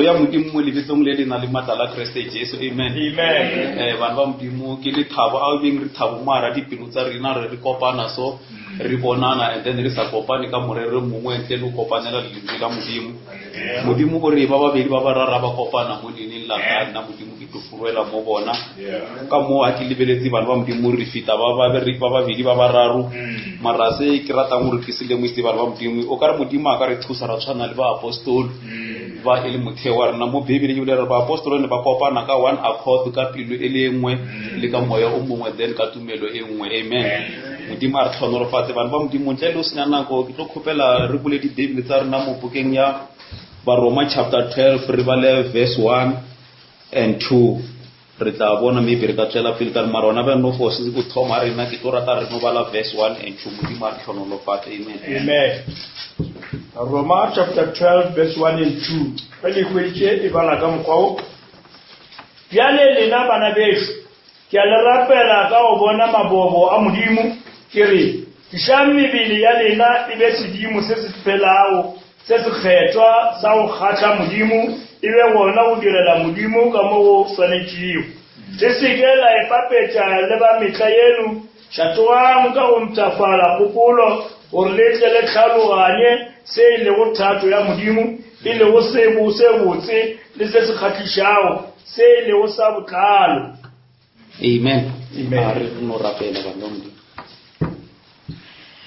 Ya Modimo mo lebitsong le le nang le maatla la Kriste Jesu. Amen. Amen. Eh, bana ba Modimo ke lethabo a beng re thabo mo hara dipelo tsa rena re re kopana so re bonana and then re sa kopane ka morero mongwe ntle le go kopanela lentswe la Modimo. Modimo o re ba babedi ba bararo ba kopana mo leineng la ka nna Modimo ke tlo furuela mo bona. Ka moo a ke lebeletse bana ba Modimo re feta ba ba ba babedi ba bararo mara se ke ratang gore ke se lemoise bana ba Modimo o ka re Modimo a ka re thusa ra tshwana le baapostoli ba e le motheo wa rena mo bibeleng ebile re baapostolo ne ba kopana ka one accord ka pelo e le nngwe le ka moya o mongwe then ka tumelo e nngwe amen modimo a re tlhonolofatse bana ba modimo ntle le o senya nako ke tlo kgopela re bule dibibele tsa rena mo bukeng ya baroma chapter 12 re bale verse 1 and 2 Re tla bona, maybe re ka tswela pele ka re mara ona bjang no for se go thoma rena ke tlo rata re no bala verse 1 and 2 modimo a re hlonolofatse amen Amen. Roma chapter 12 verse 1 and 2. Ge le hweditše e bala ka mokgwa wo. Bjale lena bana bešo, ke a le rapela ka go bona mabobo a Modimo, ke re, tlišang mebele ya lena e be sedimo se se felago, Se sekgethwa sa go kgahla Modimo e be gona go direla Modimo ka mo go swanetšego. Le se ke la ipapetša le ba mehla yeno, šatogang ka go mpshafala kgopolo gore le tle le hlaloganye se e lego thato ya Modimo, e lego se se botse le se se kgahlišago, se e lego sa botlalo. Amen. Amen. A re no rapela bana ba Modimo.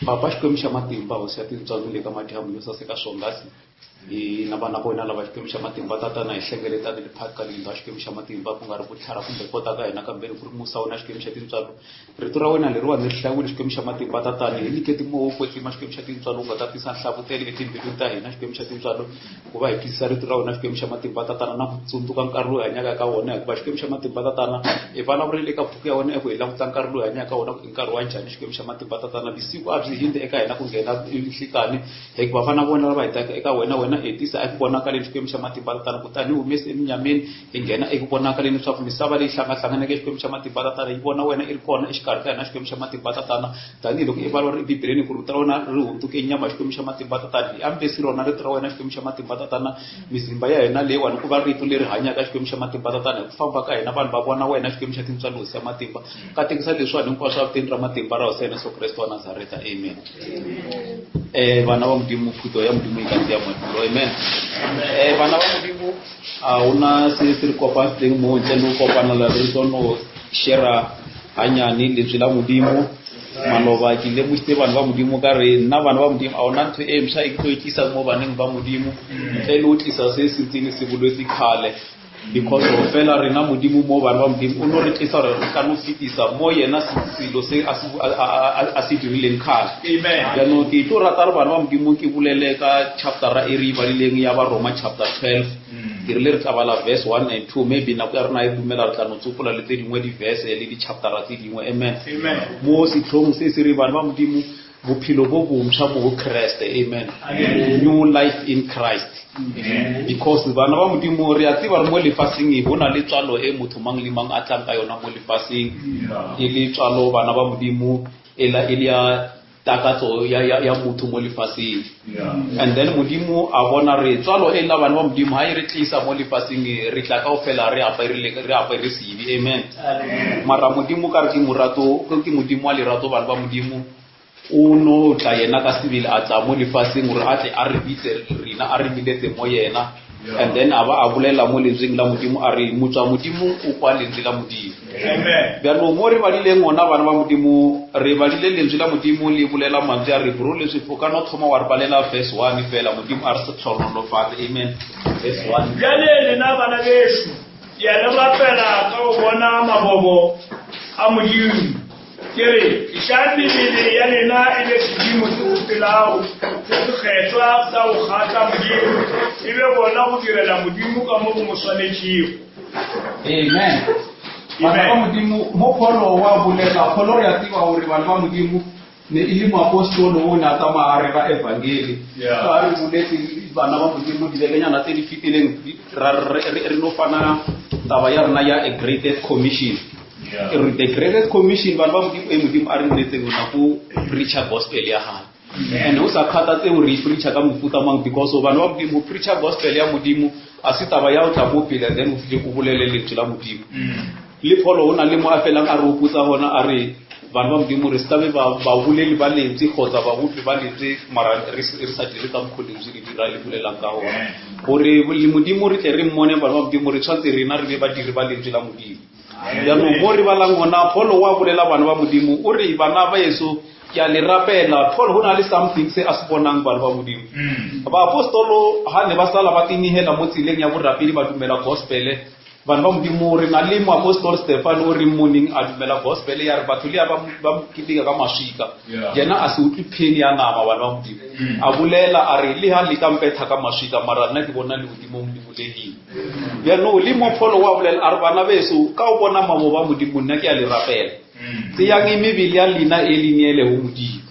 Papa Xikwembu xa matimba hosi ya tintswalo le ka madyambu yo saseka swonghasi hi na vana va wena lava Xikwembu xa matimba tatana hi hlengeletane le phaka leyi nga Xikwembu xa matimba ku nga ri vutlhari kumbe kota ka hina kambe ku ri musa wena Xikwembu xa tintswalo rito ra wena leriwani ri hlayiwile Xikwembu xa matimba tatana hi nyiketi moya wo kwetsima Xikwembu xa tintswalo wu nga ta tisa nhlavutelo etimbilwini ta hina Xikwembu xa tintswalo ku va hi twisisa rito ra wena Xikwembu xa matimba tatana na ku tsundzuka nkarhi lowu hi hanyaka eka wona hikuva Xikwembu xa matimba tatana i vulavurile eka buku ya wena eku hi languta nkarhi lowu hi hanyaka wona ku i nkarhi wa njhani Xikwembu xa matimba tatana vusiku a byi hundzi eka hina ku nghena nhlikani hikuva vana va wena lava hi taka eka wena wena i tisa eku vonakaleni Xikwembu xa matimba tatana kutani hi humesi emunyameni hi nghena eku vonakaleni leswaku misava leyi hlangahlanganeke Xikwembu xa matimba tatana yi vona wena i ri kona exikarhi ka hina Xikwembu xa matimba tatana Tanihiloko i vulavula eBibeleni ku rito ra wena ri hundzuke nyama Xikwembu xa matimba Tatana, hi ambesi rona rito ra wena Xikwembu xa matimba Tatana, mizimba ya hina leyiwani ku va rito leri hanyaka Xikwembu xa matimba Tatana, hi ku famba ka hina vanhu va vona wena Xikwembu xa tintswalo Hosi ya matimba. Katekisa leswiwani hinkwaswo evitweni ra matimba ra Hosi ya hina Yesu Kreste wa Nazareta. Amen. Eh, vana va Modimo, phuto ya Modimo e ka tseya madulo. Amen. Eh, vana va Modimo, a hu na se se re kopantseng mo ntle le go kopanela re tlo no share hanyane lentswe la Modimo. Maloba ke lemositse bana ba Modimo ka re nna bana ba Modimo a ona ntho e mpsha e ke tlo e tlisang mo baneng ba Modimo ntle le go tlisa se se ntseng se bolwetse kgale because of fela rena Modimo mo bana ba Modimo o no re tlisa gore re ka no fetisa mo yena selo se a se dirileng kgale. Jaanong ke tlo rata re bana ba Modimo ke bolele ka chaptera e re e badileng ya Baroma chapter 12 ke rile re tla bala verse 1 and 2 maybe nako ya rena e dumela re tla no tsopola le tse dingwe di-verse le di-chaptera tse dingwe amen mo setlhong se se re bana ba modimo bophelo bo bontšha mo go kreste amen new life in christ because bana ba modimo re a tseba re mo lefaseng e go na le tswalo e motho mang le mang a tlang ka yona mo lefaseng e le tswalo bana ba modimo e la e le ya takatso ya, ya, ya motho mo lefaseng and then modimo a bona re tswalo e la bana ba modimo ha e re tlisa mo lefaseng e, re tla kaofela re apere re apere sebe amen mara modimo ka re ke morato ke modimo wa lerato bana ba modimo o no tla yena ka sebele a tla mo lefaseng gore a tle a re bitse rena a re biletse mo yena and then a ba a bolela mo lentsweng la modimo a re motswa modimo o kwa lentswe la modimo bjanong mo re badileng ona bana ba modimo re badile lentswe la modimo le bolela mantswe a re bro leswi o ka no thoma wa re balela verse 1 fela modimo a re se tlhonolofatse amen verse 1 bjale lena bana bešo ke a le rapela ka go bona mabobo a modimo Ke re, tlišang mebele ya lena e be sedimo se se phelago, se sekgethwa sa go kgahla Modimo, e be gona go direla Modimo ka mo go mo swanetšego. Amen. Bana ba Modimo, mo Paulo wa bolela, Paulo re a tseba gore bana ba Modimo ne e le moapostolo o ne a tsamaya a rera evangeli. Ka re boletse bana ba Modimo dibekenyana tse di fetileng re no fana taba ya rena ya a greatest commission. Yeah. E re the greatest commission bana ba modimo e modimo a re neetseng yona go preacher gospel ya gagwe. And o sa kgathatse gore e preacha ka mofuta mang because bana ba Modimo, preacha gospel ya Modimo a se taba ya o tla mo pele and then o fihle o bolele lentswe la Modimo. Le Paul o na le mo a felang a re opotsa gona a re bana ba Modimo re se be baboleli ba lentswe kgotsa bautlwi ba lentswe mara re sa dire ka mokgwa lentswe le dira le bolelang ka gona. Gore le Modimo re tle re mmone bana ba Modimo re tshwanetse rena re be badiri ba lentswe la Modimo. Jaanong mo re balang gona Paul wa bolela bana ba Modimo o re bana ba eso ke a le rapela. Paul go na le something se a se bonang bana ba Modimo. Baapostolo ha ne ba sala ba tinihela mo tseleng ya borapedi ba dumela gospele. Bana ba Modimo re na le moapostolo Stefan o re mmoneng a dumela gospele ya re batho le ya ba mo keteka ka maswika. Yena a se utlwe pain ya nama bana ba Modimo. A bolela a re le ha le ka mpetha ka maswika mara nna ke bona lehodimong le bulegile. Bjano le mo Paul wa bolela a re bana beso ka o bona mabo ba Modimo nna ke a le rapela. Tseyang mebele ya lena e le neele ho Modimo.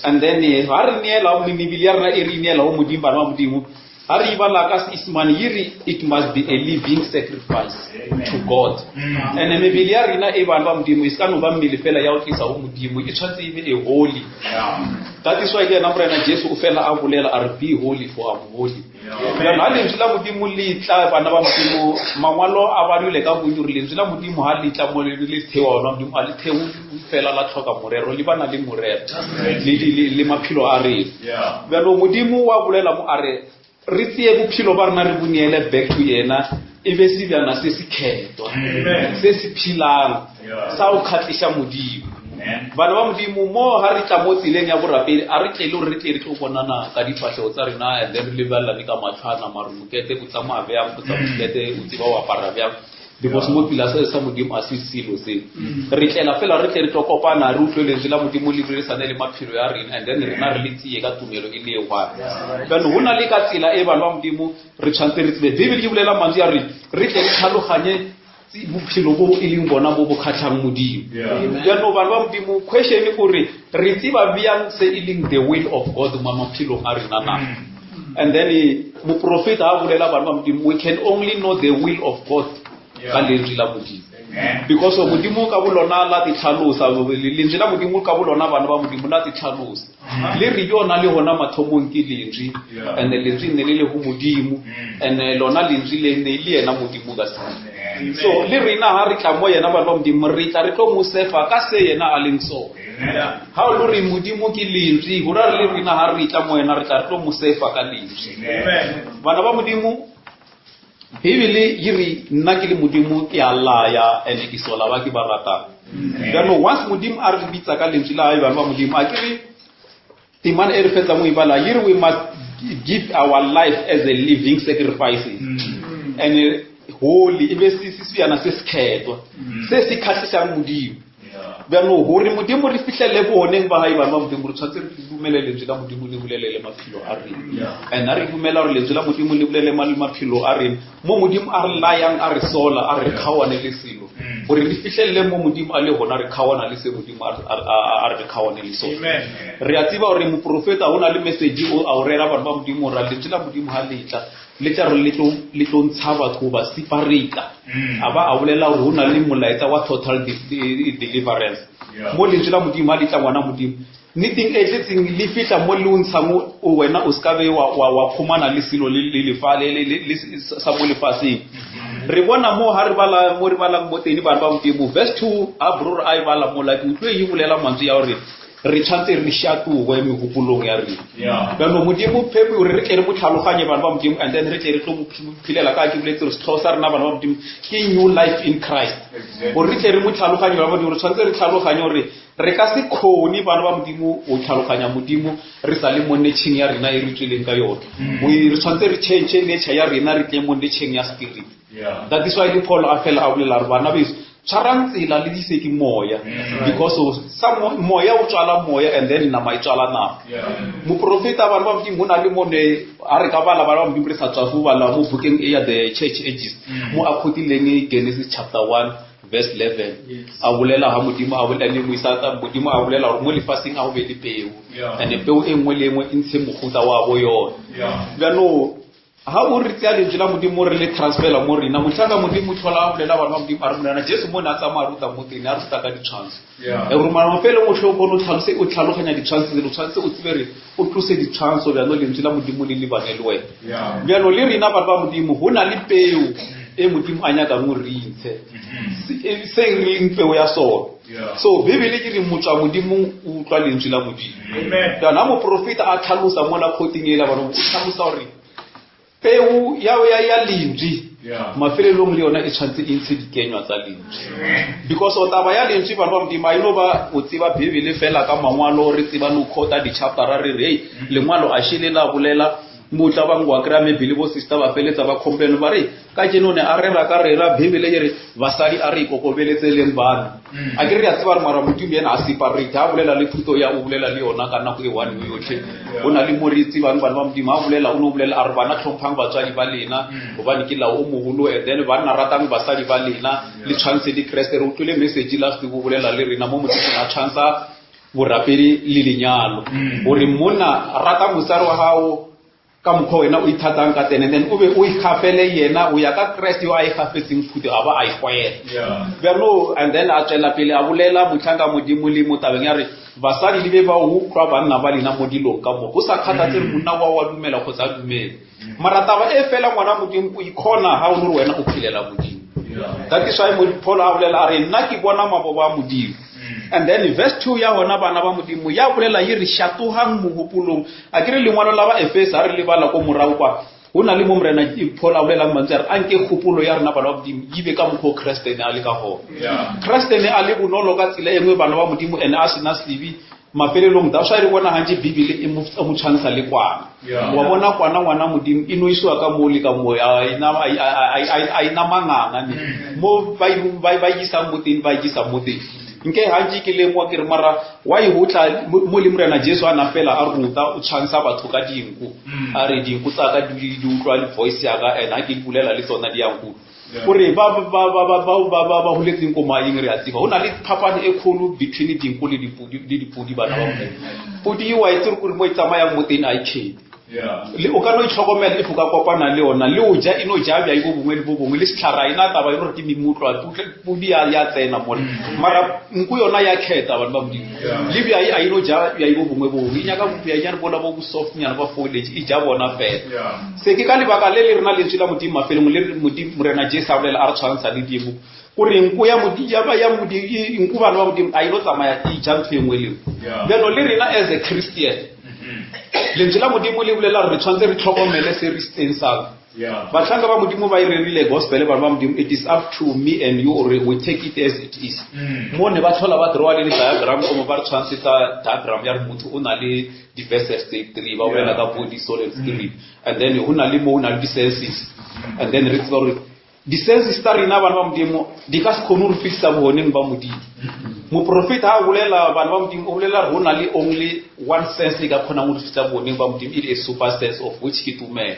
And then ha re neela mebele ya rena e re neela ho Modimo bana ba Modimo ha re ibala ka Seesemane yi re it must be a living sacrifice to God. And mebele ya rena e bana ba Modimo e se ka no ba mmele fela ya go tlisa ho Modimo e tshwanetse e be a holy. That is why ke yena Morena Jesu o fela a bolela a re be holy for I'm holy. Bjalo ha lentswe la Modimo le tla bana ba Modimo mangwalo a badile ka bontsi gore lentswe la Modimo ha le tla mo le le thewa ona Modimo a le thewe fela la tlhoka morero le bana le morero le le le maphelo a rena. Bjalo Modimo wa bolela mo a re re tseye bophelo ba rena re bo neele back to yena e be sebjana se se kgethwa se se phelang sa go kgatlisa Modimo. Bana ba Modimo mo ha re tla mo tseleng ya borapedi a re tlele gore re tle re tlo bonana ka difahlego tsa rena and then re lebelelane ka matlho a nama re mokete o tsamaya bjang kgotsa mokete o tseba o apara bjang because mo pila se sa Modimo a se selo se. Re tlela fela re tle re tlo kopana re utlwe lentswe la Modimo le dirisane le maphelo ya rena and then rena re le tseye ka tumelo e le e one. Jaanong go na le ka tsela e bana ba Modimo re tshwanetse re tsebe Bibele ke bolela mantswe ya re re tle re tlhaloganye bophelo bo e leng bona bo bo kgatlhang Modimo. Jaanong bana ba Modimo question ke gore re tseba bjang se e leng the will of God mo maphelong a rena na. And then moprofeta a bolela bana ba Modimo we can only know the will of God ka lentswe la Modimo. Because Modimo ka bolona la ditlhalosa lentswe la Modimo ka bolona bana ba Modimo la ditlhalosa. Le re yona le hona mathomong ke lentswe and lentswe ne le le go Modimo and lona lentswe le ne le yena Modimo ka sebele. So le rena ha re tla mo yena bana ba Modimo re tla re tlo mo sefa ka se yena a leng sona. Ha o le re Modimo ke lentswe go ra re le rena ha re tla mo yena re tla re tlo mo sefa ka lentswe. Bana ba Modimo Bibele yi re nna ke le Modimo ke a laya and ke sola ba ke ba ratang. Jaanong once Modimo a re bitsa ka lentswe la hae bana ba Modimo a ke re temana e re fetsang go e bala yi re we must give our life as a living sacrifice and holy e be se seyana se se kgethwa se se kgatlhisang Modimo. Jaanong gore Modimo re fitlhelele boneng ba hae bana ba Modimo re tshwanetse re dumele lentswe la Modimo le bolele le maphelo a rena. And ha re dumela gore lentswe la Modimo le bolele maphelo a rena mo Modimo a re layang a re sola a re kgaoane le selo gore re fitlhelele mo Modimo a le gona re kgaoana le se Modimo a re kgaoane le sona. Re a tseba gore moprofeta o na le message o a o rera bana ba Modimo ra lentswe la Modimo ha le tla le tla re le tlo ntsha batho ba separate a ba a bolela gore go na le molaetsa wa total deliverance mo lentswe la Modimo ha le tla ngwana Modimo nneteng e tletseng le fitlha mo le o ntshang o wena o ska be wa khomana le selo le le sa mo lefatsheng. Re bona mo ha re bala mo re balang mo teng bana ba Modimo verse 2 a bror a e bala mo la ke utlwe e bolela mantswe ya gore re tshwanetse re šatoge megopolong ya rena. Jaanong Modimo phepo gore re tle re mo tlhaloganye bana ba Modimo and then re tle re tlo mo phelela ka ke boletse gore setlhogo sa rena bana ba Modimo ke new life in Christ. Gore re tle re mo tlhaloganye bana ba Modimo re tshwanetse re tlhaloganye gore re ka se kgone bana ba Modimo go tlhaloganya Modimo re sa le mo natšheng ya rena e re tsweleng ka yone. Re tshwanetse re change nature ya rena re tle mo natšheng ya spirit. That is why le Paul a fela a bolela re bana beso tshwarang tsela le dise ke moya because sa moya o tswala moya and then nama e tswala nama. Moprofeta bana ba Modimo go na le mo ne a re ka bala bana ba Modimo re sa tswa go bala mo bukeng e ya the church ages mo a quotileng Genesis chapter 1 verse 11 a bolela ha Modimo a bolela le moisa Modimo a bolela gore mo lefatsheng a go be le peo and peo e nngwe le nngwe e ntshe mofuta wa bo yona. Jaanong Ga o re tsea lentswe la Modimo re le transfera mo rena, mohlanka Modimo tlhola a bolela bana ba Modimo a re Morena Jesu mo ne a tsamaya a ruta mo teng, a ruta ka ditshwantsho. Yeah. E gore mara mafelong o tlhe o kgone o tlhalose o tlhaloganya ditshwantsho tsele, o tshwanetse o tsebe re o tlose ditshwantsho bjalo lentswe la Modimo le lebane le wena. Yeah. Bjalo le rena batho ba Modimo go na le peo e Modimo a nyakang o re intshe. Se se e leng peo ya sona. Yeah. So Bibele ke re motswa Modimong o utlwa lentswe la Modimo. Amen. Jaanong ha moprofeta a tlhalosa mola kgoting ela bana o tlhalosa gore peo ya ya ya lentswe Yeah. mafelelong le yona e tshwanetse e ntshe dikenywa tsa lentswe because o taba ya lentswe bana ba modimo a ino ba o tseba bibele fela ka mangwalo re tseba no quota di-chaptera re re hei lengwalo a šele la bolela mo tla bangwe wa kry-a maybe le bo sister ba feletsa ba complain ba re ka jeno ne a rera ka rera bibele e re basadi a re ikokobeletse leng bana a ke re a tseba re mara modimo ena a separate a bolela le thuto ya o bolela le yona ka nako e one yo yotlhe o na le mo re tsebang bana ba modimo a bolela o ne o bolela a re bana tlhomphang batswadi ba lena gobane ke lao o mogolo and then banna ratang basadi ba lena le tshwantshe le kreste re utlwile message last week o bolela le rena mo modimo a tshwantsha borapedi le lenyalo gore monna rata mosadi wa gago ka mokgwa wena o ithatang ka teng and then o be o ikgafele yena o ya ka kreste yo a ikgafetseng phuthego a ba a ikgwela Yeah. bjalo and then a tswela pele a bolela mohlanka modimo le mo tabeng ya re basadi le be ba utlwa banna ba lena mo dilong ka moka o sa kgathatse re monna wa wa dumela kgotsa a dumele mara taba e fela ngwana modimo o ikgona ga o ne re wena o phelela modimo Yeah. that is why Paul a bolela a re nna ke bona mabobo a modimo and then verse 2 ya gona bana ba modimo ya bolela e re šatogang mogopolong a ke re lengwalo la ba efesa a re lebala ko morago kwa go na le mo morena Paul a bolelang mantswe a re anke kgopolo ya rena bana ba modimo e be ka mokgwa o kreste ne a le ka gona Yeah. kreste ne a le bonolo ka tsela e nngwe bana ba modimo ene a sena sebe mafelelong that's why re bona gantse bibele e mo e mo tshwantsha le kwana Yeah. wa bona kwana ngwana modimo e no isiwa ka mo le ka mo a e na- a- a- a- a e na manganga ne mo ba e- ba ba e isang mo teng ba e isang mo teng nke gantsi ke lengwa ke re mara wa e gotla mo le morena jesu a na fela a ruta o tshwantsha batho ka dinku a re dinku tsa ka di di utlwa le voice ya ka and ha ke di bolela le tsona di yang kutlwa Yeah. gore ba ba ba ba ba ba ba ba holetseng ko maeng re a tseba go na le phapano e kgolo between dinku le dipodi le dipodi bana ba modimo podi wa itse gore mo e tsamayang mo teng a e kgete Yeah. le o ka no itlhokomela if o ka kopana le yona le o ja e no ja bjai bo bongwe le bo bongwe le setlhara e na taba e gore ke memutlwa podi ya ya tsena mole mara nku yona ya kgetha bana ba modimo Yeah. le bjai a e no ja bjai bo bongwe bongwe e nyaka bjainyane bola bo bo soft nyana ba foliage e ja bona fela Yeah. se ke ka lebaka le le rena lentswe la modimo mafelong le re modimo morena jesu a bolela a re tshwantsha le dimo gore nku ya modi- ya ba- ya modi- e- nku bana ba modimo a ilo tsamaya e ja ntho e nngwe le nngwe Yeah. bjalo le rena as a christian lentswe la modimo le bolela gore re tshwanetse re tlhokomele se re se tseng Yeah. batlhanka ba modimo ba e rerile gospel bana ba modimo it is up to me and you or we take it as it is mo ne ba tlhola ba drawa le di-diagram komo ba re tshwantshetsa diagram ya re motho o na le di-verses tse three ba bolela ka body soul and spirit and then go na le mo o na le di-senses and then re tseba gore di-senses tsa rena bana ba modimo di ka se kgone go re fitlhisa bogoneng ba modimo moprofeta ha a bolela bana ba modimo o bolela gore go na le only one sense e ka kgonang go re fitlhisa bogoneng ba modimo e le a super sense of which ke tumelo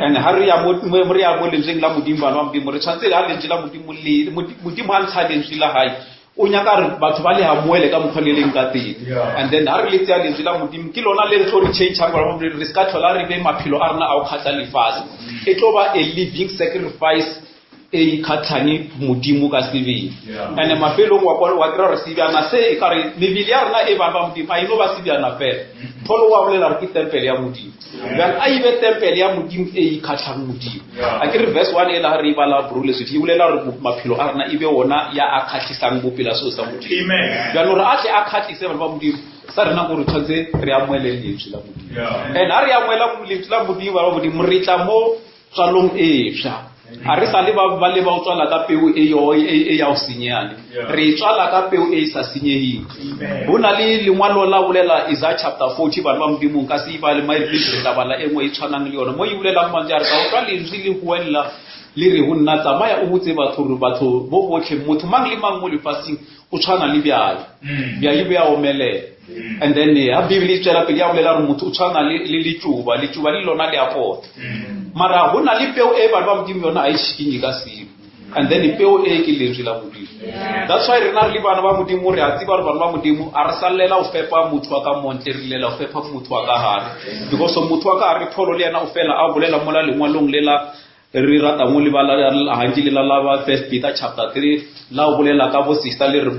and ha re ya mo mo- re ya mo lentsweng la modimo bana ba modimo re tshwanetse ha lentswe la modimo le modimo ha ntsha lentswe la hae o nyaka re batho ba le hamoele ka mokgwa le leng ka teng Yeah. and then ha re le tseya lentswe la modimo ke lona le re tlo re changeang bana ba modimo, re se ka tlhola re be maphelo a rena a go kgatlha lefatshe e tlo ba a living sacrifice e ikgatlhang modimo ka sebele Yeah. and mafelong wa kwa- wa kry-a gore sebjana se e kare mebele ya rena e bana ba modimo a ino ba sebjana fela pholo wa bolela gore ke tempele ya modimo bjale a ebe tempele ya modimo e ikgatlhang modimo Yeah. a ke re verse 1 e la re e bala broleswetho e bolela gore maphelo a rena e be ona ya a kgatlhisang bopela seo sa modimo Amen. bjalo gore a tle a kgatlhise bana ba modimo sa rena gore tshwanetse re amoele lentswe la modimo Yeah. and ha re amoela lentswe la modimo bana ba modimo re tla mo tswalong e fša a re sa le ba ba le ba o tswala ka peo e yo e e ya go senyane Yeah. re tswala ka peo e e sa senyegeng Amen. go na le lengwalo la bolela Isaiah chapter 40 bana ba modimo nka se ibale ma re tla bala e nngwe e tshwanang le yone mo e bolelang mantswe a re ka utlwa lentswe le goelela le re go nna tsamaya o botse batho gore batho bo botlhe motho mang le mang mo lefatsheng o tshwana le bjale bjale bo ya omelela and then ha bibele e tswela pele ya bolela gore motho o tshwana le le letšoba letšoba le lona le a pota mara go na le peo e bana ba modimo yona a e šikinye ka selo. And then peo e ke lentswe la Modimo. That's why rena re le bana ba Modimo re a tseba gore bana ba Modimo a re sa llela go fepa motho wa ka montle, re llela go fepa motho wa ka gare. Because motho wa ka gare Pholo le yena o fela a bolela mola lengwalong le la re ratang go lebala gantši le la la ba First Peter chapter 3 la o bolela ka bo sister le re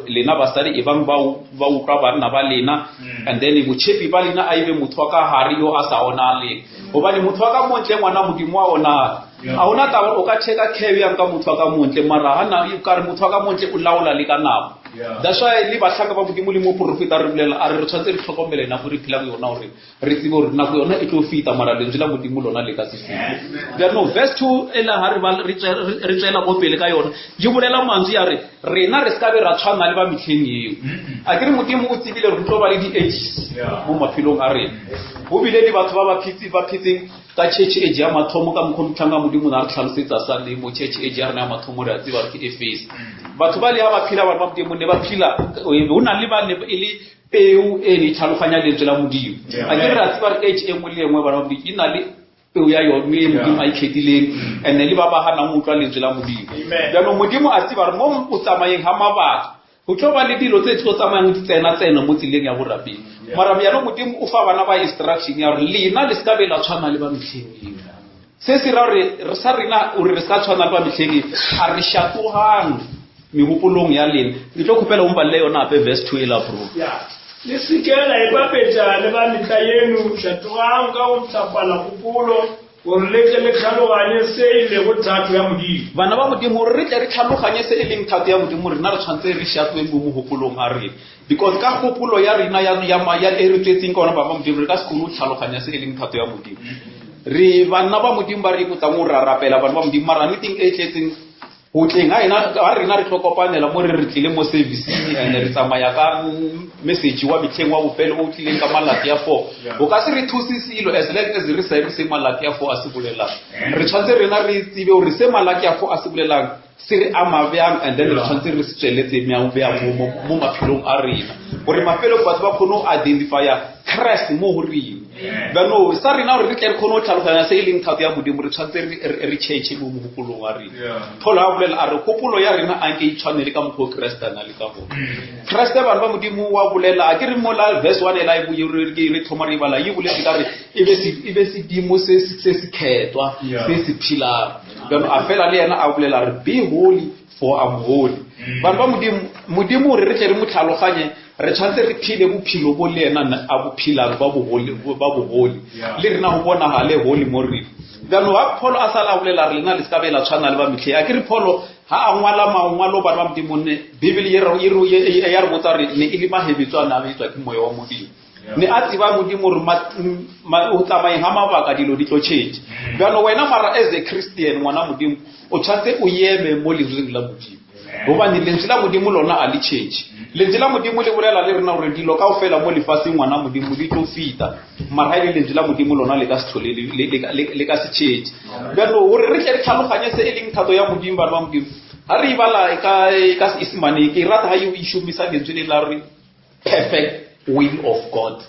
lena basadi e bang ba utlwa banna ba lena, and then botšhepi ba lena a ebe motho wa ka gare yo a sa onaleng, gobane motho wa ka montle ngwana Modimo wa onala. A gona taba o ka checka care yang ka motho wa ka montle, mara ga na ka re motho wa ka montle o laola le ka nako. That's why le bahlanka ba Modimo le moprofeta re bolela a re re tshwanetse re tlhokomele nako re phelang yona, gore re tsebe gore nako yona e tlo feta, mara lentswe la Modimo lona le ka se fete. Jaanong verse 2 e la ga re tswela ko pele ka yona, di bolela mantswe ya re rena re se ka be ra tshwana le ba metlheng eo. A ke re Modimo o tsebile gore go tlo ba le di-ages mo maphelong a rena. Go bile le batho ba ba phetseng ka church age ya mathomo ka mokgwa motlhang a Modimo na re tlhalosetsa sa le mo church age ya rena ya mathomo, re a tseba gore ke Efese. Batho ba le ha ba phela bana ba Modimo ne ba phela go na le ba ne e le peo e ne e tlhaloganya lentswe la Modimo. A ke re a tseba re age e nngwe le e nngwe bana ba Modimo e na le peo ya yone e Modimo a ikgethileng, and le ba ba ganang go utlwa lentswe la Modimo. Jaanong Modimo a tseba gore mo o tsamayeng ga mabaka go tlo ba le dilo tse tlo tsamayang di tsena-tsena mo tseleng ya borapedi. Mara jaanong Modimo o fa bana ba instruction ya gore lena le se ka be la tshwana le ba metlheng eo. Se se ra gore re sa rena gore re se ka tshwana le ba metlheng eo, a re šatogang megopolong ya lena. Ke tlo kgopela o mpalele yona gape verse 2 e la bro. Le se ke la ipapetša le ba mehla yeno, šatogang ka go mpshafala kgopolo, gore le tle le tlhaloganye se e lego thato ya Modimo. Bana ba Modimo, gore re tle re tlhaloganye se e leng thato ya Modimo, rena re tshwanetse re šatoeng mo mogopolong a rena. Because ka kgopolo ya rena ya, ya, ya e re tswetseng ka ona bana ba Modimo, re ka se kgone go tlhaloganya se e leng thato ya Modimo. Re banna ba Modimo ba re ipotang gore ra rapela bana ba Modimo, mara nneteng e tletseng go tleng ga ena ga rena re tlo kopanela mo re re tlile mo serviceng, and re tsamaya ka message wa metlheng wa bofelo o tlileng ka malatsi a 4. O ka se re thuse selo as long as re sa eme se malatsi a 4 a se bolelang. Re tshwanetse rena re tsebe gore se malatsi a 4 a se bolelang se re ama bjang, and then re tshwanetse re se tsweletse bjang mo maphelong a rena, gore mafelong batho ba kgone go identifya Christ mo go rena. Jaanong sa rena gore re tle re kgone go tlhaloganya se e leng thato ya Modimo, re tshwanetse re change mo mogopolong wa rena. Paul a bolela a re kgopolo ya rena a nke e tshwane le ka mokgwa o Kreste a na le ka gona. Kreste bana ba Modimo wa bolela, a ke re mola verse 1 ela e re thoma re e bala, e boletse ka re e be sedimo se se kgethwa, se se phelang. Jaanong a fela le yena a bolela re be holy for I'm holy. Bana ba Modimo, Modimo gore re tle re mo tlhaloganye, re tshwanetse re phele bophelo bo le yena a bo phelang ba bohole, ba bohole. Le rena go bonagale holy mo rena. Jaanong ga Paul a sala a bolela re lena le se ka be la tshwana le ba metlheng. A ke re Paul ha a ngwala mangwalo bana ba Modimo ne Bibele e ya re botsa re ne e le mahebetso a ne a betswa ke moya wa Modimo. Ne a tseba Modimo gore o tsamayeng ga mabaka dilo di tlo change. Jaanong wena mara as a Christian ngwana Modimo o tshwanetse o eme mo lentsweng la Modimo, gobane lentswe la Modimo lona a le change. Lentswe la Modimo le bolela le rena gore dilo kaofela mo lefaseng ngwana Modimo di tlo feta, mara ha e le lentswe la Modimo lona le ka se tlhole le ka se change. Jaanong gore re tle re tlhaloganye se e leng thato ya Modimo bana ba Modimo, ga re e bala ka Seesemane, ke rata ga e šomisa lentswe le la re perfect will of God.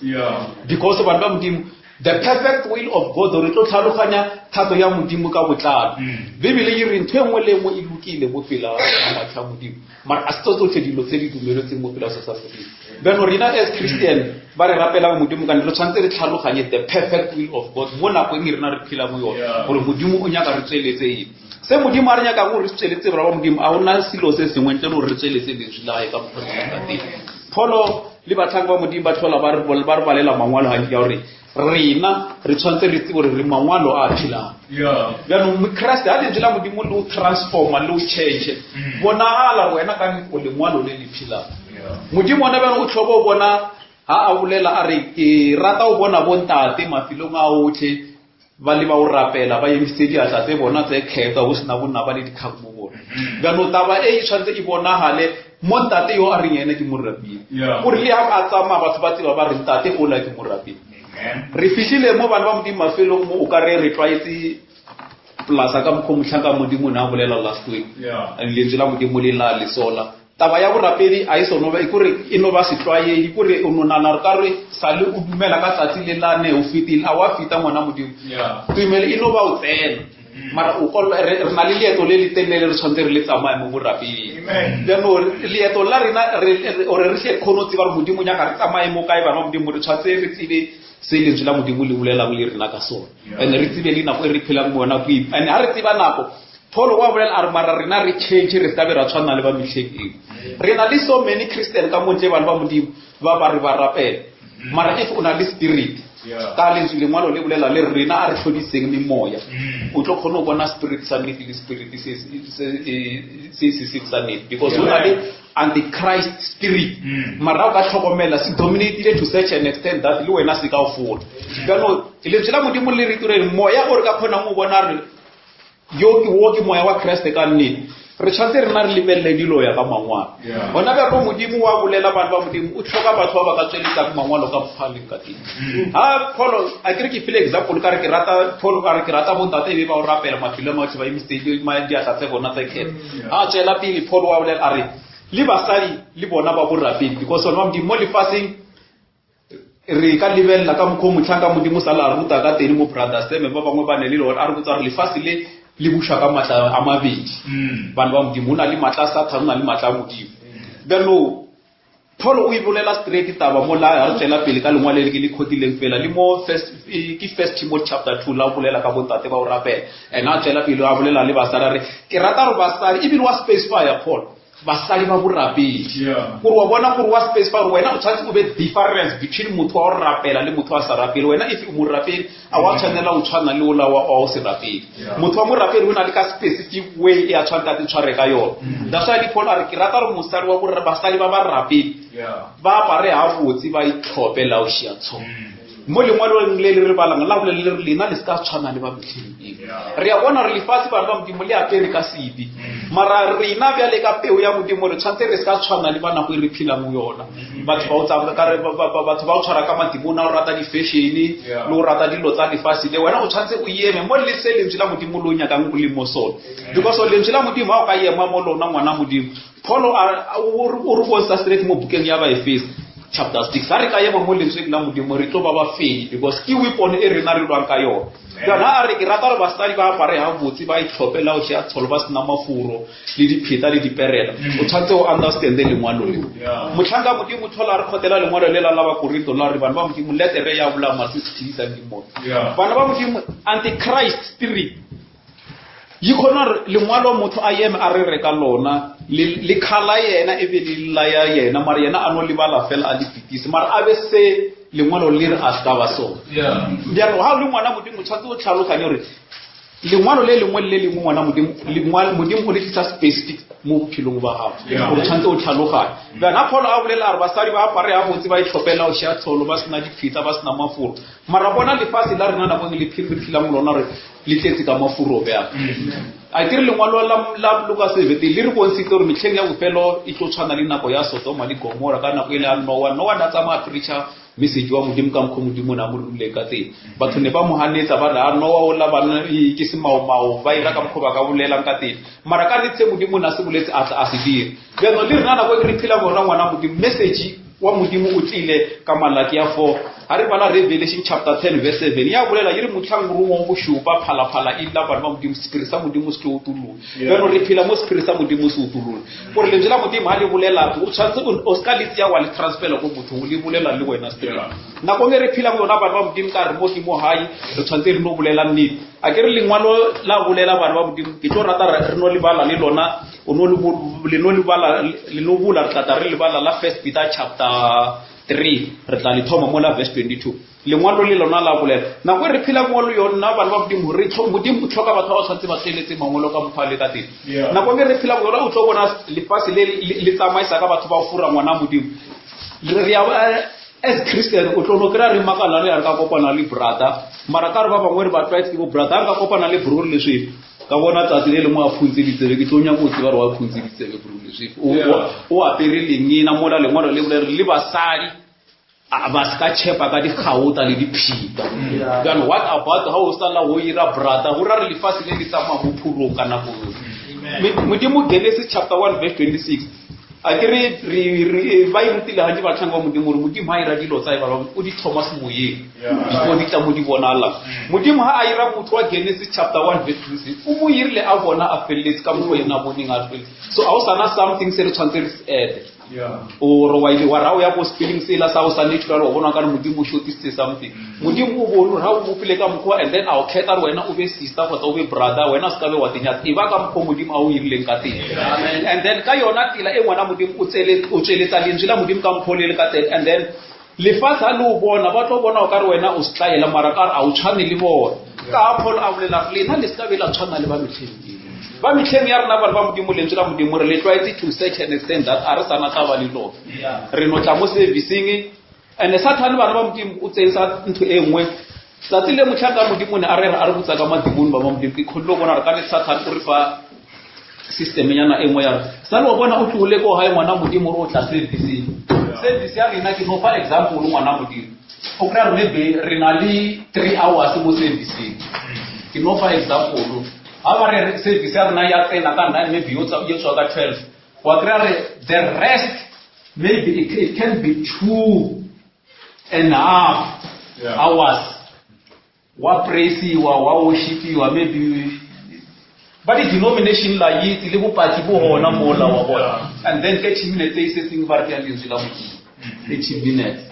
Because bana ba Modimo, the perfect will of God, re tlo tlhaloganya thato ya Modimo ka botlalo. Bibele e re ntho e nngwe le nngwe e lokile mo pela ga matlho a Modimo, mara a se tsotlhe dilo tse di dumeletseng mo pela sa sa Modimo. Jaanong rena as Christian ba re rapelang Modimo ka re tshwanetse re tlhaloganye the perfect will of God mo nakong e rena re phela mo yone, gore Modimo o nyaka re tsweletse eng. Se Modimo a re nyakang gore re tsweletse bana ba Modimo, a gona selo se sengwe ntle le gore re tsweletse lentswe la gae ka mokgwa re ka teng. Pholo le batlhanka ba Modimo ba tlhola ba re balela mangwalo gantsi ya gore rena re tshwanetse re tsebe gore re mangwalo a a phelang. Jaanong Kreste ga lentswe la Modimo le o transforma le o change, bonagala wena ka o lengwalo le le phelang. Modimo ona bjang o tlhoka o bona ha a bolela a re ke rata o bona bontate mafelong a otlhe ba le ba o rapela ba emisitse diatla tse bona tse kgethwa go sena bonna ba le dikgang mo bona. Jaanong taba e e tshwanetse e bonagale mo ntate yo a reng ene ke morapedi, gore le ha a tsamaya batho ba tseba ba re ntate ola ke morapedi. Re fihlile mo bana ba Modimo mafelong mo o ka re re tlwaetse polasa ka mokgwa motlhanka Modimo ne a bolela last week. Lentswe la Modimo le la lesola. Taba ya borapedi a e sono ba kore e no ba setlwaedi, kore o no nana re ka re sale o dumela ka tsatsi le lane o fetile, a wa feta ngwana Modimo. Tumelo e no ba o tsena. Mara o kolo re na le leeto le le telele re tshwanetse re le tsamaye mo borapeding. Jaanong leeto la rena re ore re tle kgone go tseba gore Modimo nyaka re tsamaye mo kae bana ba Modimo re tshwanetse re tsebe se lentswe la Modimo le bolelang le rena ka sone. And re tsebe le nako e re phelang mo yona ke and ha re tseba nako Paul wa bolela a re mara rena re change re se ka be ra tshwana le ba mehleng eo. Re na le so many Christian ka montle bana ba Modimo ba ba re ba rapela. Mara if o na le spirit ka lentswe lengwalo le bolela le rena a re tlhodiseng memoya o tlo kgone go bona spirit sa nnete le spirit se se se seng sa nnete because o na le antichrist spirit mara o ka tlhokomela se dominatile to such an extent that le wena se ka o fola jaanong lentswe la modimo le re tireng moya o re ka kgonang go bona re yo ke wo ke moya wa kreste ka nnete re tshwanetse rena re lebelele dilo ya ka mangwalo gona bjalo modimo wa bolela bana ba modimo o tlhoka batho ba ba ka tsweletsang mangwalo ka mokgwa leng ka teng ha paul a kere ke file example ka re ke rata paul ka re ke rata bontate e be ba o rapela mafelo a maotlhe ba emisitse diatla tse bona tse kgetha ha tswela pele paul wa bolela a re le basadi le bona ba borapedi because bana ba modimo mo lefatsheng re ka lebelela ka mokgwa o motlhanka modimo sa la ruta ka teng mo brother seme ba bangwe ba ne le lone a re botsa gore lefatshe le le buša ka maatla a mabedi bana ba modimo o na le maatla a sathane o na le maatla a modimo bjalo paul o e bolela straight taba mo la re tswela pele ka lengwalo le ke le kgotileng fela le mo first ke first timothy chapter 2 la bolela ka bontate ba o rapela and a tswela pele a bolela le basadi a re ke rata gore basadi ebile wa specifya paul basadi ba borapedi gore wa bona gore wa specify gore wena o tshwanetse o be difference between motho wa go rapela le motho wa sa rapele wena if o morapedi a wa tshwanela o tshwana le ola wa o se rapele motho wa morapedi o na le ka specific way e a tshwanetse a te tshware ka yone that's why le Paul a re ke rata gore mosadi wa borra basadi ba ba rapedi ba apare gabotse ba itlhope la o šia tsho mo lengwalong le le re balang la bolela le re lena le se ka tshwana le ba metlheng eo re a bona re lefatshe bana ba modimo le apere ka sebe mara rena bjale ka peo ya modimo re tshwanetse re se ka tshwana le ba nako e re phelang mo yona batho ba o tsamaya ka re batho ba o tshwara ka madimona o rata di-fashion-e le o rata dilo tsa lefatshe le wena o tshwanetse o eme mo le se lentswe la modimo le o nyakang o le mo sone because lentswe la modimo ga o ka ema mo lona ngwana modimo Paul o re bontsha straight mo bukeng ya Baefeso chapter 6 ga re ka ema mo lentsweng la modimo re tlo ba ba fenyi because ke weapon e rena re lwang ka yone yona a re ke rata gore basadi ba apare gabotse ba itlhopela go šea tsholo ba sena mafuro le dipheta le diperela o tshwanetse o understande lengwalo leo motlhanka modimo tlhola re kgotela lengwalo le la la bakorinto la re bana ba modimo letere ya bolama se se tshedisang ke motho bana ba modimo antichrist spirit yi kgona gore lengwalo motho a eme a re re ka lona le khala yena e be le laya yena mara yena a no lebala fela a le fetise mara a be se lengwalo le re a se ka ba sona bjalo ga o le ngwana modimo tshwanetse o tlhaloganye gore lengwalo le lengwe le lengwe ngwana modimo modimo o le tlisa specific mo bophelong ba gago gore tshwanetse o tlhaloganye bjana pholo a bolela gore basadi ba apare ya botse ba itlhopela go šea tsholo ba sena dipheta ba sena mafuro mara bona lefatshe la rena nakong le phelang lona gore le tletse ka mafuro bjang a kere lengwalo la Luka 17 le re bontshitse gore metlheng ya bofelo e tlo tshwana le nako ya Sodoma le Gomora ka nako e le ya Noa Noa ne a tsamaya preacher message wa modimo ka mokgwa modimo ne a mo romileng ka teng batho ne ba mo ganetsa ba re a Noa o la bana ke semaomao ba ira ka mokgwa ba ka bolelang ka teng mara ka nnete se modimo ne a se boletse a tla a se dira jaanong le rena nako e re phela gona ngwana modimo message wa modimo o tlile ka malaki a 4 ga re bala revelation chapter 10 verse 7 ya bolela e re motlhang morongwa wa bošupa phalaphala e lla bana ba modimo sephiri sa modimo se tlo utolola jaanong re phela mo sephiri sa modimo se utolola gore lentswe la modimo ga le bolela o tshwanetse o se ka le tseya wa le transfela ko mothong le bolela le wena straight nakong e re phelang yona bana ba modimo ka re mo ke mo gae re tshwanetse re no bolela nnete a ke re lengwalo la bolela bana ba modimo ke tlo rata re no lebala le lona o no le no lebala le no bula re tla tla re lebala la first peter chapter 3 re tla le thoma mo la verse 22 lengwalo le lona la bolela nako e re phela mo le yona bana ba modimo re modimo o tlhoka batho ba ba tshwanetse ba tsweletse mangwalo ka mokgwa le ka teng nako e re phela mo yona o tlo bona lefatshe le le tsamaisa ka batho ba fura ngwana modimo re ya as christian o tlo no kry-a re makala re ya re ka kopana le brother mara ka re ba bangwe re ba tlwaetse ke bo brother re ka kopana le bro leswe ka bona tsatsi le lengwe a phuntse ditsebe ke tlo nyaka go tseba gore wa phuntse ditsebe bro leswe o apere lengena mola lengwalo le bolere le basadi a ba se ka tshepa ka dikgaota le diphita jaanong what about ga o sala o ira brother go ra re lefatshe le le tsamaya mo phurong ka nako yotlhe modimo genesis chapter 1 verse 26. A ke re re re ba e rutile gantši batlhanka ba Modimo gore Modimo ha ira dilo tsa e ba o di thoma semoyeng before di tla mo di bonala. Modimo ha a ira motho wa Genesis chapter 1 verse 26 o mo irile a bona a felletse ka mokgwa ena a boneng a felletse. So a o sana something se re tshwanetse re se add. Or wa ile wa ra o ya ko spelling sela sa o sa natural wa bona ka re Modimo o shortisitse something. Modimo o bone gore ha o bopile ka mokgwa and then a o kgetha gore wena o be sister kgotsa o be brother wena o se ka be wa tenyatsa e ba ka mokgwa Modimo a o irileng ka teng. And then ka yona tsela e ngwana Modimo o tsele o tsweletsa lentswe la Modimo ka mokgwa o le le ka teng and then lefatshe ha le o bona ba tlo bona o ka re wena o setlaela mara ka re a o tshwane le bona. Ka ha Paul a bolela gore lena le se ka be la tshwana le ba metlheng eno. Ba metlheng ya rena bana ba Modimo lentswe la Modimo re le tlwaetse to such an extent that a re sana taba le lona. Re no tla mo servicing and Sathane bana ba Modimo o tsentsha ntho e nngwe tsatsi le motlhanka Modimo ne a re a re botsa ka madimone ba ba Modimo ke kgonne go bona gore ka ne Sathane o re fa system nyana e nngwe ya re sa le wa bona o tlogile ko gae ngwana Modimo re o tla servicing service ya rena ke no fa example ngwana Modimo o kry-a re maybe re na le 3 hours mo servicing ke no fa example ha ba re service ya rena ya tsena ka 9 maybe yo tswa ka 12 wa kry-a re the rest maybe it, it can be 2.5 hours wa praisiwa wa worshipiwa maybe ba di-denomination la itse le bopaki bo gona mola wa bona and then 30 minutes e setseng ba re ke ya lentswe la Modimo 30 minutes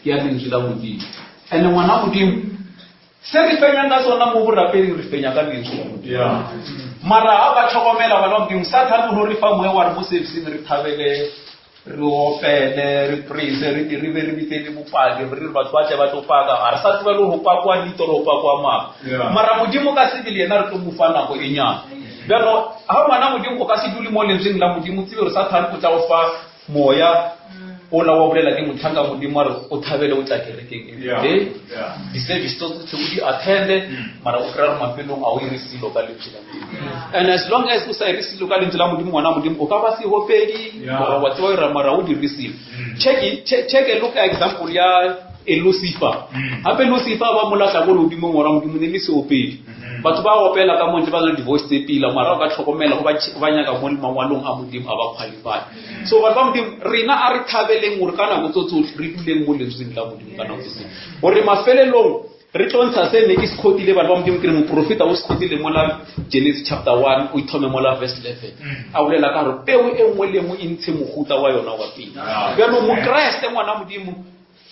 ke ya lentswe la Modimo and ngwana Modimo se re fenyang ka sona mo borapeding re fenya ka lentswe la Modimo mara ha ba tlhokomela bana ba Modimo Sathane o no re fa moya wa re mo serviceng re thabele re opele re praise re re be re bitse le bopaki re re batho ba tle ba tlo paka ga re sa tseba le go pakwa nito re go pakwa mang mara Modimo ka sebele yena re tlo mo fa nako e nyane bjalo ga ngwana Modimo o ka se dule mo lentsweng la Modimo tsebe gore Sathane o tla go fa moya ola wa bolela ke motlhanka Modimo a re o thabele o tla kerekeng everyday di-service tso tsotlhe o di attende mara o kry-a gore mafelong a o ire selo ka lentswe la Modimo and as long as o sa ire selo ka lentswe la Modimo ngwana Modimo o ka ba sehopedi mara wa tseba ira mara o dire selo check check a look at example ya e Lucifer gape Lucifer ba mo lahla ko lehodimong ngwana Modimo ne le seopedi batho ba opela ka montle ba na le di-voice tse pila mara o ka tlhokomela go ba nyaka mo mangwalong a Modimo a ba qualify so batho ba Modimo rena a re thabeleng gore ka nako tso tsotlhe re duleng mo lentsweng la Modimo ka nako tso tsotlhe gore mafelelong re tlo ntsha se ne ke se kgotile batho ba Modimo ke re moprofeta o se kgotile mola Genesis chapter 1 o ithome mola verse 11 a bolela ka gore peo e nngwe le nngwe e ntshe mohuta wa yona wa pele bjalo mokreste ngwana Modimo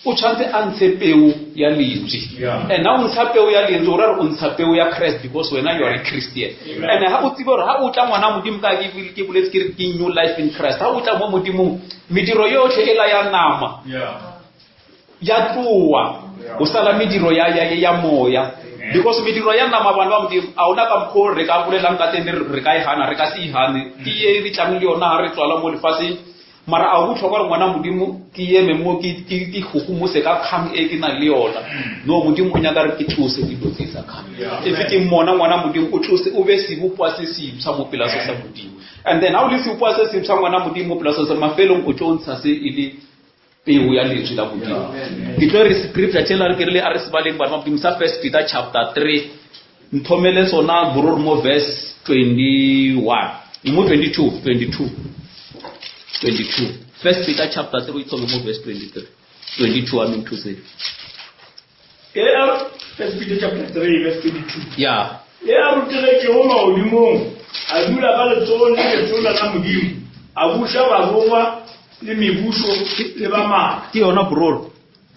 o tshwanetse a ntshe peo ya lentswe and ha o ntsha peo ya lentswe o ra re o ntsha peo ya Christ because wena you are a Christian and ha o tsebe gore ha o tla ngwana Modimo ka ke boletse ke re ke new life in Christ ha o tla mo Modimong mediro yotlhe e la ya nama ya tloa o sala mediro ya ya ya moya because mediro ya nama bana ba Modimo a ona ka mokgwa re ka bolelang ka teng re ka e hana re ka se e hane ke ye re tlang le yona ha re tswala mo lefatsheng mara a botlhokwa gore ngwana Modimo ke eme mo ke gogomose ka kgang e ke nang le yona no Modimo o nyaka re ke tlose dilo tse tsa kgang efe ke mmona ngwana Modimo o tlose o be sebopwa se sempsha mo pela se sa Modimo and then ha o le sebopwa se sempsha ngwana Modimo mo pela se sa mafelong o tlo ntsha se e le peo ya lentswe la Modimo ke tlo re scripture tšela re ke rile a re se baleng bana ba Modimo sa First Peter chapter 3 nthomele sona bororo mo verse 21 mo 22 22 22 First Peter chapter 3 ithome mo verse 23 22 I mean to say First Peter chapter 3 verse 22 yeah E a rutegetšego magodimong, a dula ka letsogong le letona la Modimo, a buša barongwa le mebušo le ba maatla. Ke yona bororo.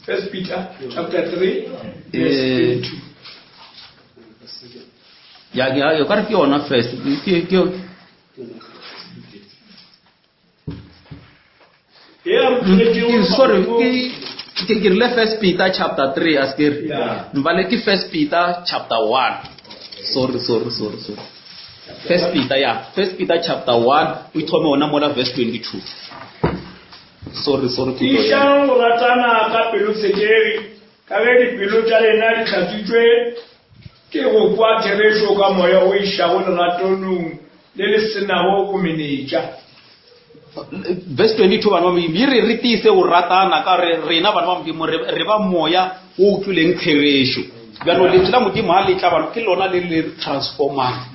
First Peter chapter 3 verse 22. Ya ya ya ka re ke yona first ke ke sorry ke ke rile First Peter chapter 3 a se ke re mbale ke First Peter chapter 1 sorry sorry sorry sorry First Peter ya First Peter chapter 1 o ithome ona mola verse 22 sorry sorry Tiišang go ratana ka pelotshekegi ka ge dipelo tša lena di hlatswitšwe ke go kwa therešo ka moya o išago leratonong le le se nago bomenetša. Verse 22 bana ba Modimo e re re tiise go ratana ka re rena bana ba Modimo re ba moya o utlwileng therešo bjalo lentswe la Modimo ga le tla bana ke lona le le transformang.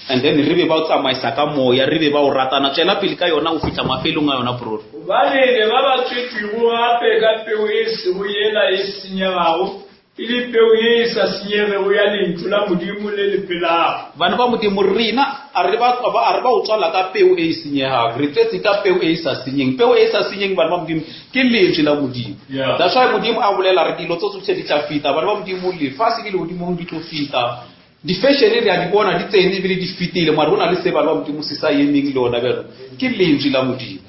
And then re be ba o tsamaisa ka moya, re be ba o ratana. Tswela pele ka yona go fihla mafelong a yona, bror. Gobane le ba ba tswetšwego gape ka peu e sego yela e senyegago, e le peu ye e sa senyegego ya Lentšu la Modimo le le phelago. Bana ba Modimo, rena a re ba, a re ba o tswala ka peu e e senyegago, re tswetse ka peu e e sa senyeng. Peu e e sa senyeng, bana ba Modimo, ke Lentswe la Modimo. Yeah. That's why Modimo a bolela re dilo tso tsohle di tla feta. Bana ba Modimo, lefase le legodimong di tlo feta. Di-fashion re a di bona di tsene ebile di fetile, mare go na le se bana ba Modimo se sa emeng le ona bjalo, ke Lentswe la Modimo.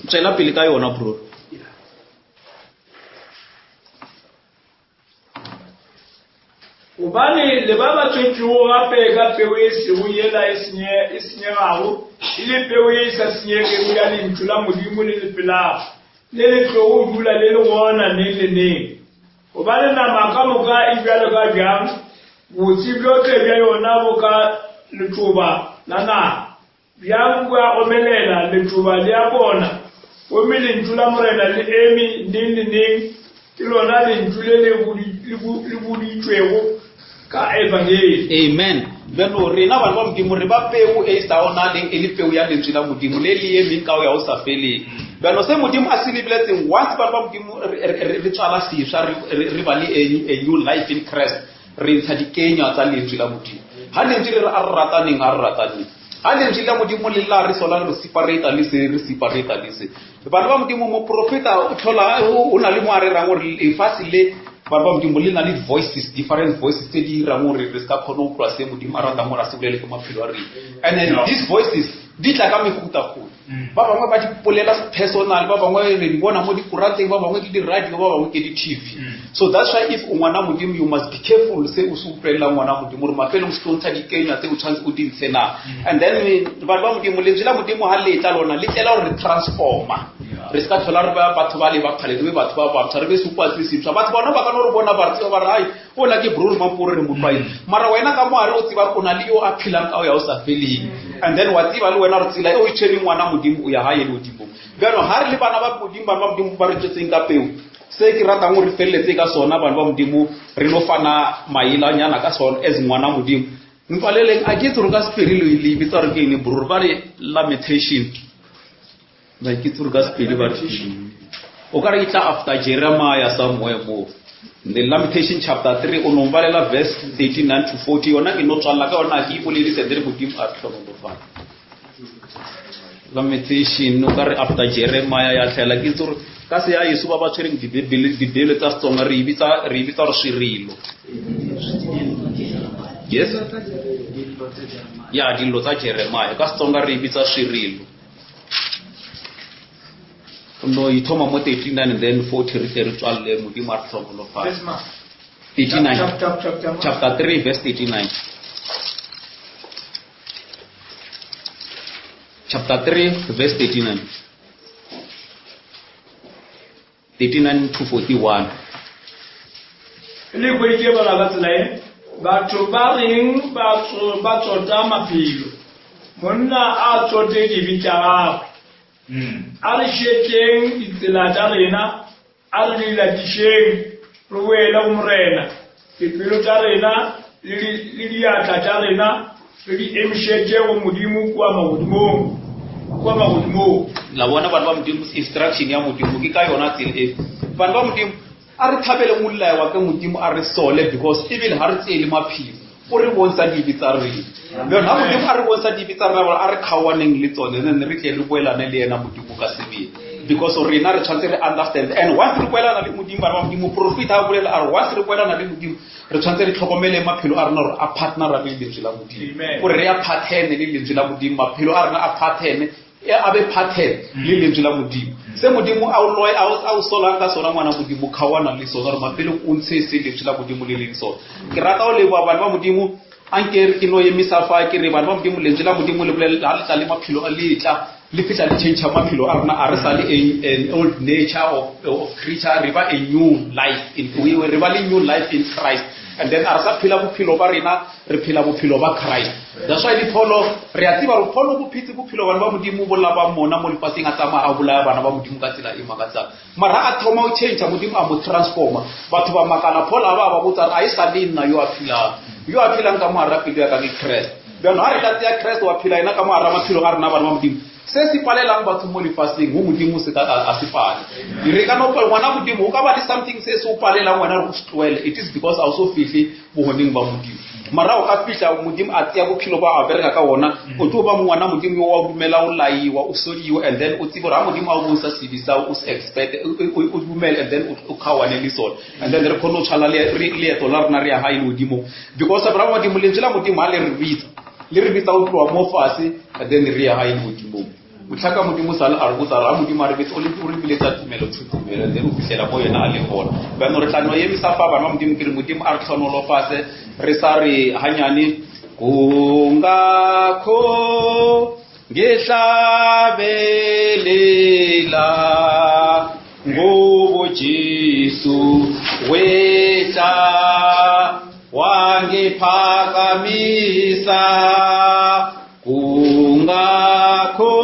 Tswela pele ka yona, bro. Gobane le ba ba tswetšwego gape ka peu e sego yela e e senyegago, e le peu ye e sa senyegego ya Lentšu la Modimo le le phelago, le le tlogo dula le le gona neng le neng. Gobane nama ka moka e bjalo ka bjang, botse bjohle bja yona bo ka letšoba la naga. Bjang bo a omelela, letšoba le a bona, gomme lentšu la Morena le eme neng le neng, ke lona lentšu le le le boditšwego ka Ebangedi. Amen. Bjalo rena bana ba Modimo re ba peu e sa onaleng e le peu ya lentswe la Modimo le le emeng ka go ya go sa feleng. Bjalo se Modimo a se lebeletseng once bana ba Modimo re tswala seswa re ba le a new life in Christ re ntsha dikenywa tsa lentswe la Modimo. Ha lentswe le re a re rataneng a re rataneng. Ha lentswe la Modimo le la re sola re separate le se re separate le se. Bana ba Modimo moprofeta o tlhola o na le mo a rerang gore lefatshe le bana ba Modimo le na le voices different voices tse di irang gore re se ka kgona go utlwa se Modimo a ratang gore a se bolele ka maphelo a rena. And then these voices di tla ka mehutahuta. Ba bangwe ba di polela personal, ba bangwe re di bona mo dikuranteng, ba bangwe ke di-radio, ba bangwe ke di-T_V. So that's why if o ngwana Modimo you must be careful se o se utlwelelang ngwana Modimo gore mafelong se tlo ntsha dikenywa tse o tshwanetse o di ntshe na. And then bana ba Modimo lentswe la Modimo ha le tla lona le tlela gore re transforma. Re se ka tlhola re ba batho ba le ba kgale re be batho ba bantshwa re be seopa se sentšhwa. Batho bona ba ka no re bona ba re tseba ba re ai ola ke bro Mampuru re mo tlwaetse. Mara wena ka mo gare o tseba o na le yo a phelang ka o ya o sa feleng. And then wa tseba le wena gore tsela e o e tshwereng ngwana Modimo o ya gae legodimong. Bjalo ha re le bana ba Modimo bana ba Modimo ba re tswetseng ka peo se ke ratang gore re feleletse ka sona bana ba Modimo re no fana maelanyana ka sona as ngwana Modimo. Mpaleleng a ke itse gore ka Sepedi le le bitsa gore ke eng bro ba re lamentation. Ba ke itse gore ka Sepedi ba re o ka re e tla after Jeremiah somewhere mo. The Lamentation chapter 3 o no balela verse 39 to 40 yona ke no tswalla ka yona ke ipoledise re Modimo a tlhonolofala. Lamentation o ka re after Jeremiah ya tlhela ke itse gore ka se ya Yesu ba ba tshwereng dibibele dibibele tsa Setsonga re e bitsa re e bitsa gore swirilo. Yes. Ya dillo tsa Jeremiah ka Setsonga re e bitsa swirilo. No e thoma mo 39 and then 40 re tle re tswalle Modimo a re tlhonolofatse. Verse mang? 39 Chapter, chapter, mang? chapter 3 verse 39. Chapter 3 verse 39. 39 to 41. Le hweditše bala ka tsela ye, batho ba reng ba tso- ba tsota maphelo, monna a tsote dibe tša gagwe. A re šetšeng ditsela tša rena, a re di latišeng, re boele go Morena. Dipelo tša rena le le diatla tša rena re di emišetše go Modimo kua magodimong, kua magodimong. La bona bana ba Modimo instruction ya Modimo ke ka yona tsela e. Bana ba Modimo a re thabele go laewa ke Modimo a re sole because ebile ha re tseele maphelo o re bontsha dibe tsa rena. Bjalo ha Modimo a re bontsha dibe tsa rena a re kgaoganeng le tsone then re tle re boelane le yena Modimo ka sebele. Because rena re tshwanetse re understand and once re boelana le Modimo bana ba Modimo profeta a bolela a re once re boelana le Modimo re tshwanetse re tlhokomele maphelo a rena gore a partnera le lentswe la Modimo. Gore re a pattern le lentswe la Modimo maphelo a rena a pattern e a be pattern le lentswe la Modimo. Se Modimo a o loy a o solang ka sona ngwana Modimo kgaoana le sona gore mapelong o ntshe se lentswe la Modimo le leng sona. Ke rata go leboga bana ba Modimo a nke ke no emisa fa ke re bana ba Modimo lentswe la Modimo le bolela ha le tla le maphelo a le tla le fihla le change maphelo a rena a re sa le an old nature of creature re ba a new life in we re ba le new life in Christ. And then a re sa phela bophelo ba rena, re phela bophelo ba Christ. That's why le Paulo, re a tseba gore Paulo bo phetse bophelo bana ba Modimo bo la ba mona mo lefaseng a tsamaya a bolaya bana ba Modimo ka tsela e makatsang. Mara ha a thoma go change Modimo a mo transforma. Batho ba makala Paul a ba ba botsa a e sa le nna yo a phelang. Yo a phelang ka mo hara pelo ya ka ke Christ. Bjano ha re ka tsea Christ wa phela yena ka mo hara maphelo a rena bana ba Modimo. Se se palelang batho mo lefaseng go Modimo se ka a se pale. Re ka no ngwana Modimo o ka ba le something se se o palelang wena re o se tlohele. It is because a o so fihle bogoneng ba Modimo. Mara o ka fihla Modimo a tsea bophelo ba a bereka ka wona, o tlo ba ngwana Modimo yo wa dumela o laiwa, o sodiwa and then o tsebe gore ha Modimo a o bontsha sebe sa o se expect, o dumele and then o kgaoane le sona. And then re kgone go tshwala leeto la rena re ya gae legodimong. Because bra Modimo, lentswe la Modimo ha le re bitsa, le re bitsa go tloga mo fase and then re ya gae legodimong. Motlhaka Modimo sa le a re botsa ra Modimo a re betse o le o re biletsa tumelo to tumelo then o fihlela mo yena a le gona. Bjano re tla no emisa fa bana ba Modimo ke re Modimo a re hlonolofatse re sa re hanyane kungakho ngihlabelela ngobo Jesu wehla wangiphakamisa Kungakho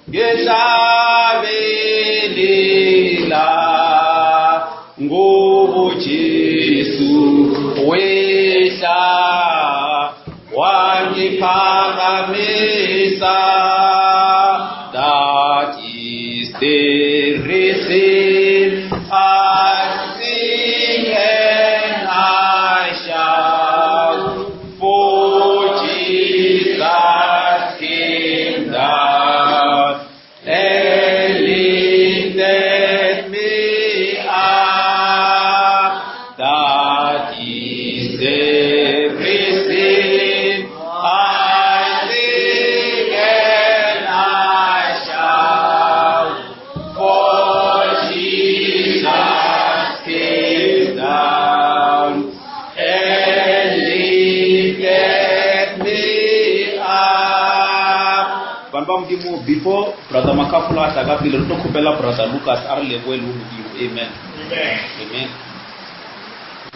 ngihlabelela ngobo Jesu wehla wangiphakamisa. That is the reason I sing and I shout. For Jesus came down and lifted me up. That is the reason I sing and I shout. For Jesus came down and lifted me up. Bana ba Modimo, before Brother Makafula a tla ka pele, re tlo kgopela Brother Lucas a re lebohe le ho Modimo. Amen. Amen. Amen.